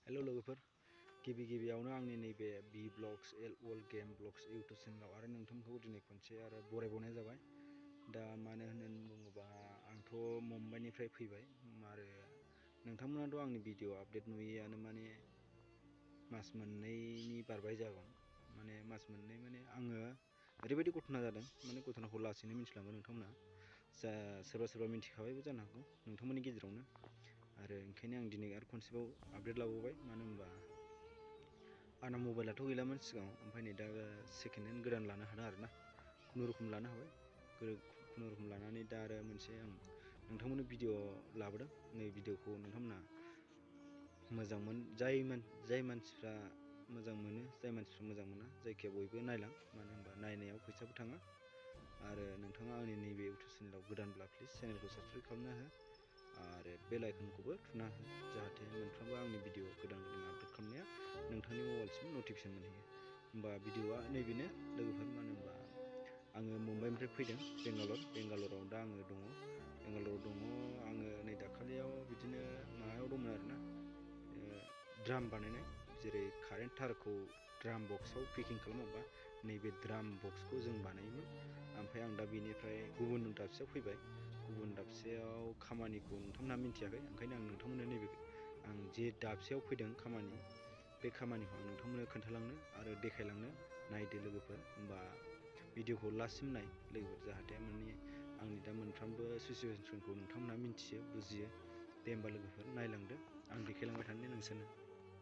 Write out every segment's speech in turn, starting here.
Hello लोगोफोर गिबियावनो आंनि नैबे B blogs world game blogs YouTube चेनेलाव आरो नोंथांखौ दिनै खनसे आरो बरायबावनाय जाबाय। दा मानो होननानै बुङोबा आंथ' मुम्बाइनिफ्राय फैबाय आरो नोंथांमोनाथ' आंनि भिडिअ आपडेट नुयैयानो माने मास मोननैनि बारबाय जागोन। माने मास मोननै माने आङो ओरैबायदि घटना जादों, माने घटनाखौ लासैनो मिथिलांगोन नोंथांमोना। सोरबा मिथिखाबायबो जानो हागौ नोंथांमोननि गेजेरावनो। आरो ओंखायनो आं दिनै आरो खनसेबाव आपडेट लाबावबाय। मानो होनबा आंना मबाइलाथ' गैलामोन सिगाङाव, ओमफ्राय नै दा सेकेन्ड हेन्ड गोदान लानो हादों आरोना। खुनुरुखुम लानो हाबाय, खुनुरुखुम लानानै दा आरो मोनसे आं नोंथांमोननो भिडिअ लाबोदों। नै भिडिअखौ नोंथांमोना जाय मानसिफ्रा मोजां मोनो, जाय मानसिफ्रा मोजां मोना, जायखिया बयबो नायलां। मानो होनबा नायनायाव फैसाबो थाङा। आरो नोंथाङा आंनि नैबे इउटुब चेनेलाव गोदानब्ला प्लिज चेनेलखौ साबस्क्राइब खालामना हो आरो बेल आइकनखौबो थुना हो, जाहाथे मोनफ्रोमबो आंनि भिडिअ गोदान आपडेट खालामनाया नोंथांनि मबाइलसिम नटिफिकेसन मोनहैयो। होमबा भिडिअआ नैबेनो लोगोफोर। मानो होनबा आङो मुम्बाइनिफ्राय फैदों बेंगालराव दा आङो दङ। आङो नै दाखालियाव बिदिनो माबायाव दंमोन आरोना, ड्राम बानायनाय, जेरै कारेन्ट थारखौ ड्राम बक्सआव पेकिं खालामोबा नैबे ड्राम बक्सखौ जों बानायोमोन। ओमफ्राय आं दा बेनिफ्राय गुबुन दाबसेयाव फैबाय। गुबुन दाबसेयाव खामानिखौ नोंथांमोनहा मिथियाखै, ओंखायनो आं नोंथांमोननो नैबे आं जे दाबसेयाव फैदों खामानि, बे खामानिखौ आं नोंथांमोननो खोन्थालांनो आरो देखायलांनो। नायदो लोगोफोर, होमबा भिडिअखौ लास्टसिम नाय लोगोफोर, जाहाथे माने आंनि दा मोनफ्रोमबो सिचुवेसनखौ नोंथांमोनहा मिन्थियो, बुजियो। दे होमबा लोगोफोर नायलांदो, आं देखायलांबाय थानो नोंसोरनो।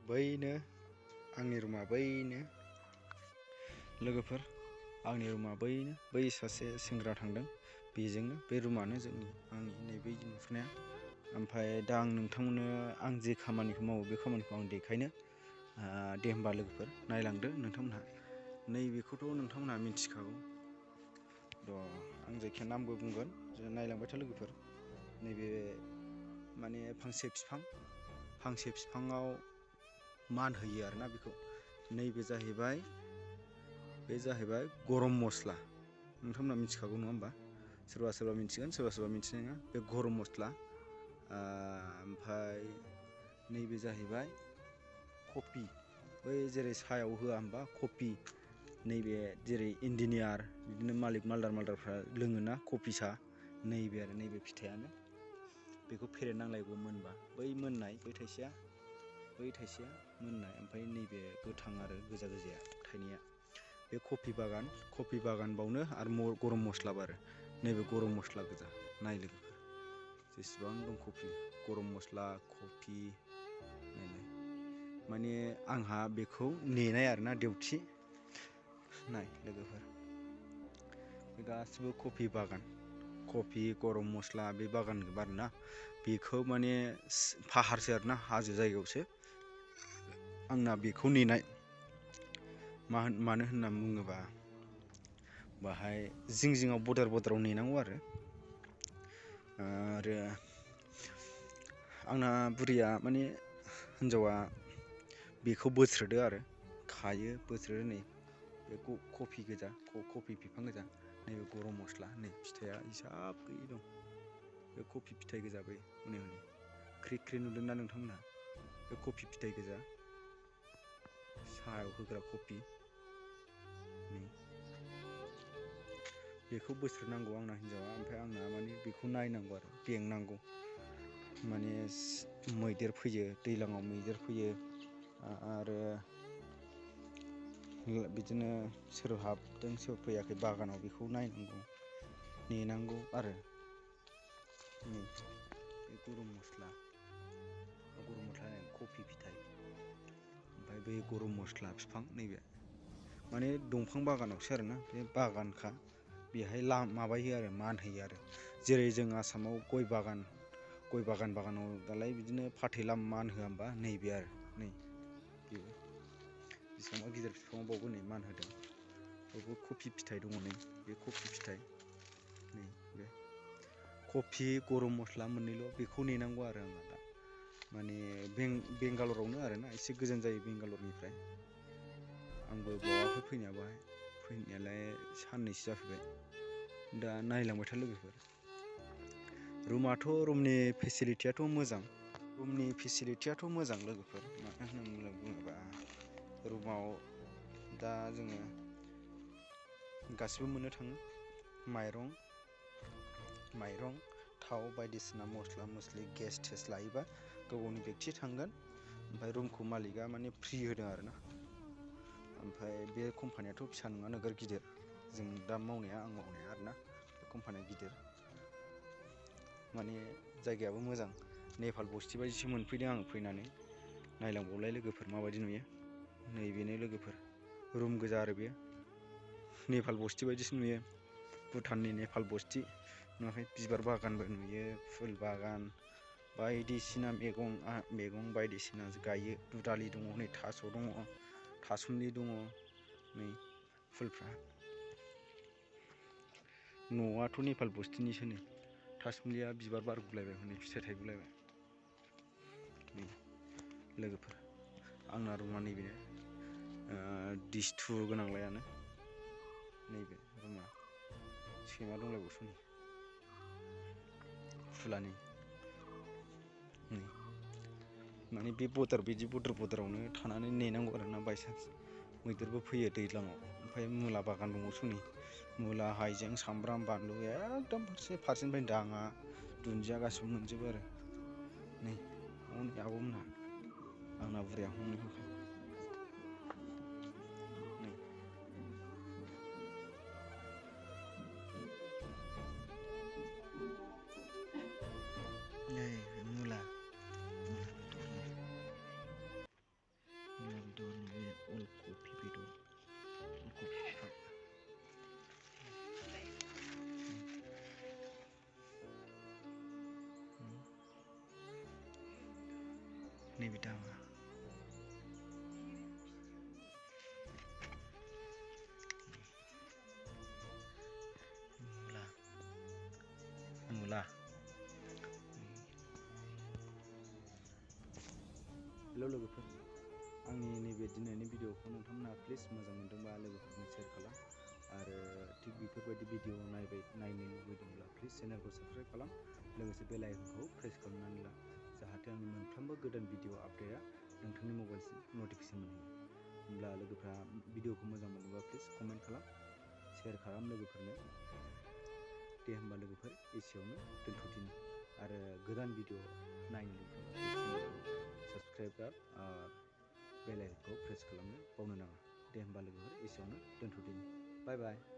बैनो आंनि रुमा, बैनो लोगोफोर आंनि रुमा बैनो। बै सासे सेंग्रा थांदों, बेजोंनो बे रुमानो आंनि नैबे नुहुरनाया। ओमफ्राय दा आं नोंथांमोननो आं जे खामानिखौ मावो बे खामानिखौ आं देखायनो। दे होमबा लोगोफोर नायलांदो नोंथांमोनहा। नैबेखौथ' नोंथांमोनहा मिथिखागौ। आं जायखिया नामबो बुंगोन, नायलांबाय था लोगोफोर। नैबे माने फांसे बिफाङाव मान होयो आरोना बेखौ। नैबे जाहैबाय गरम मस्ला। नोंथांमोनहा मिथिखागौ नङा होमबा? सोरबा मिथिगोन, सोरबा मिथिनाय नङा। बे गरम मस्ला। ओमफ्राय नैबे जाहैबाय कफि, बै जेरै साहायाव होआ होमबा कफि। नैबे जेरै इन्जिनियार बिदिनो मालिक मालदारफ्रा लोङोना कफि साहा, नैबे आरो नैबे फिथाइयानो। बेखौ फेरेदनांलायगौ मोनबा, बै मोननाय बै थाइसेया मोननाय। ओमफ्राय नैबे गोथां आरो गोजाया थाइनाया बे कफि बागान बावनो आरो गरम मस्लाबो आरो नैबे गरम मस्ला गोजा। नाय लोगोफोर, जेसेबां दं कफि, गरम मस्ला, कफि। नायलाय, माने आंहा बेखौ नेनाय आरोना डिउटि। नाय लोगोफोर, बे गासिबो कफि बागान, कफि गरम मस्ला बे बागान आरोना। बेखौ माने पाहारसो आरोना, हाजो जायगायावसो आंना बेखौ नेनाय। मानो होनना बुङोबा बाहाय जिङाव बर्डाराव नेनांगौ आरो आंना बुरिया माने हिन्जावा बेखौ बोस्रोदो आरो खायो, बोस्रोदो। नै बे कफि गोजा, कफि बिफां गोजा। नैबे गरम मस्ला, नै फिथाइया हिसाब गैयै दं। बे कफि फिथाइ गोजा, बै हनै ख्रि नुदोंना नोंथांमोनहा? बे कफि फिथाइ गोजा, साहायाव होग्रा कफि। बेखौ बोस्रोदनांगौ आंना हिन्जावा। ओमफ्राय आंना माने बेखौ नायनांगौ आरो बेंनांगौ। माने मैदेर फैयो, दैज्लाङाव मैदेर फैयो। आरो बिदिनो सोर हाबदों सोर फैयाखै बागानाव बेखौ नायनांगौ, नेनांगौ आरो। बे गरम मस्ला कफि फिथाइ। ओमफ्राय बै गरम मस्ला बिफां, नैबे माने दंफां बागानावसो आरोना, बे बागानखा। बेहाय माबायो आरो मान होयो आरो। जेरै जों आसामाव गय बागानाव दालाय बिदिनो फाथैला मान होआ होमबा? नैबे आरो नै बेबो बेसेबांबा गिदिर बिफाङाव बावबो नै मान होदों। बावबो कफि फिथाइ दङ। नै बे कफि फिथाइ, नै बे कफि गरम मस्ला मोननैल'। बेखौ नेनांगौ आरो आंना दा माने बेंगालरावनो आरोना, एसे गोजान जायो बेंगालरनिफ्राय। आंबो बावाखै फैनाया, बाहाय फैनायालाय साननैसो जाफैबाय। दा नायलांबाय था लोगोफोर। रुमनि फेसिलिटियाथ' मोजां, रुमनि फेसिलिटियाथ' मोजां लोगोफोर, मानो होनना बुङोबा रुमाव दा जोङो गासिबो मोननो थाङो। माइरं थाव बायदिसिना मस्ला मस्लि गेस थेस लायोबा गाव गावनि बेक्ति थांगोन। ओमफ्राय रुमखौ मालिकआ माने फ्रि होदों आरोना। ओमफ्राय बे कम्पानियाथ' फिसा नङा, नोगोर गिदिर। जों दा मावनाया आं मावनाया आरोना, बे कम्पानिया गिदिर। माने जायगायाबो मोजां। नेपाल बस्ति बायदिसो मोनफैदों आं फैनानै। नायलांबावलाय लोगोफोर माबायदि नुयो। नैबेनो लोगोफोर रुम गोजा आरो बेयो। नेपाल बस्ति बायदिसो नुयो। भुटाननि नेपाल बस्ति नुवाखै? बिबार बागानबो नुयो, फुल बागान बायदिसिना मैगं बायदिसिना गायो। दुदालि दङ, नै थास' दङ, थासुमलि दङ, नै फुलफ्रा। न'आथ' नेपाल बस्तिनिसो नै। थासुमलिया बिबार बारगुलायबाय, हनै फिथाइ थायगुलायबाय। नै लोगोफोर आंना रुमा नैबेनो। डिस2 गोनांलायानो नैबे रुमा। सैमा दंलायबावसो नै फुलानि। नै माने बे बर्डारावनो थानानै नेनांगौ आरोना, बायसान्स मैदेरबो फैयो दैज्लाङाव। ओमफ्राय मुला बागान दंबावोसो नै। मुला, हाइजें, सामब्राम, बानलु एकदम फारसेनिफ्राय दाङा दुन्दिया गासिबो मोनजोबो आरो। नै हनै आब'मोनहा, आंना बुरैया हनै नै मुला बेदर, बे अलकबि बेदर, अलकबि बिफां। नैबे दाङा। मुला। हेल' लोगोफोर, आंनि नैबे दिनैनि भिडिअखौ नोंथांमोनहा प्लिज मोजां मोनदोंबा लोगोफोरनो शेयार खालाम। आरो थिग बेफोरबायदि भिडिअ नायनो लुबैदोंब्ला प्लिज चेनेलखौ साबस्क्राइब खालाम। लोगोसे बेल आइकनखौ प्रेस खालामनानै ला, जाहाथे आंनि मोनफ्रोमबो गोदान भिडिअ आपडेटआ नोंथांनि मबाइलसिम नटिफिकेसन मोनहैयो। होमब्ला लोगोफ्रा भिडिअखौ मोजां मोनोबा प्लिज कमेन्ट खालाम, शेयार खालाम लोगोफोरनो। दे होमबा लोगोफोर, एसेयावनो दोनथ'दिनि। आरो गोदान भिडिअ नायनो लुबैदोंबा चेनेलखौ साबस्क्राइब आरो बेल आइकनखौ प्रेस खालामनो बावनो नाङा। दे होमबा लोगोफोर, एसेयावनो दोनथ'दिनि। बाय बाय।